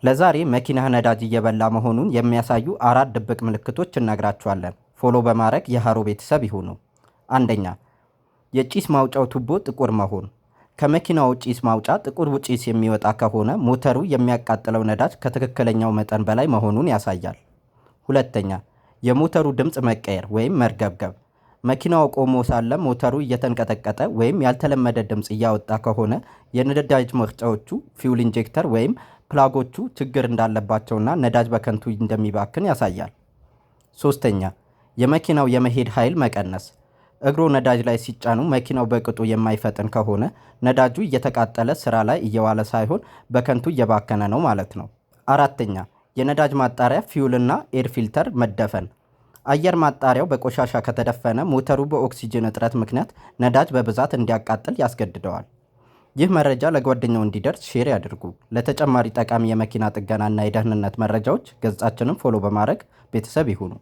ለዛሬ መኪናህ ነዳጅ እየበላ መሆኑን የሚያሳዩ አራት ድብቅ ምልክቶች እነግራችኋለን። Follow በማድረግ የሃሮ ቤተሰብ ይሁኑ። አንደኛ፣ የጭስ ማውጫው ቱቦ ጥቁር መሆን። ከመኪናው ጭስ ማውጫ ጥቁር ጭስ የሚወጣ ከሆነ ሞተሩ የሚያቃጥለው ነዳጅ ከትክክለኛው መጠን በላይ መሆኑን ያሳያል። ሁለተኛ፣ የሞተሩ ድምፅ መቀየር ወይም መርገብገብ። መኪናው ቆሞ ሳለ ሞተሩ እየተንቀጠቀጠ ወይም ያልተለመደ ድምፅ እያወጣ ከሆነ የነዳጅ መርጫዎቹ fuel injector ወይም plug ኦቹ ችግር እንዳለባቸውና ነዳጅ በከንቱ እንደሚባክን ያሳያል። ሶስተኛ፣ የመኪናው የመሄድ ኃይል መቀነስ። እግሮ ነዳጅ ላይ ሲጫኑ መኪናው በቅጡ የማይፈጥን ከሆነ ነዳጁ እየተቃጠለ ስራ ላይ እየዋለ ሳይሆን በከንቱ እየባከነ ነው ማለት ነው። አራተኛ፣ የነዳጅ ማጣሪያ fuel ና air filter መደፈን። አየር ማጣሪያው በቆሻሻ ከተደፈነ ሞተሩ በኦክሲጅን እጥረት ምክንያት ነዳጅ በብዛት እንዲያቃጥል ያስገድደዋል። ይህ መረጃ ለጓደኛው እንዲደርስ share ያድርጉ። ለተጨማሪ ጠቃሚ የመኪና ጥገናና የደህንነት መረጃዎች ገጻችንን follow በማድረግ ቤተሰብ ይሁኑ።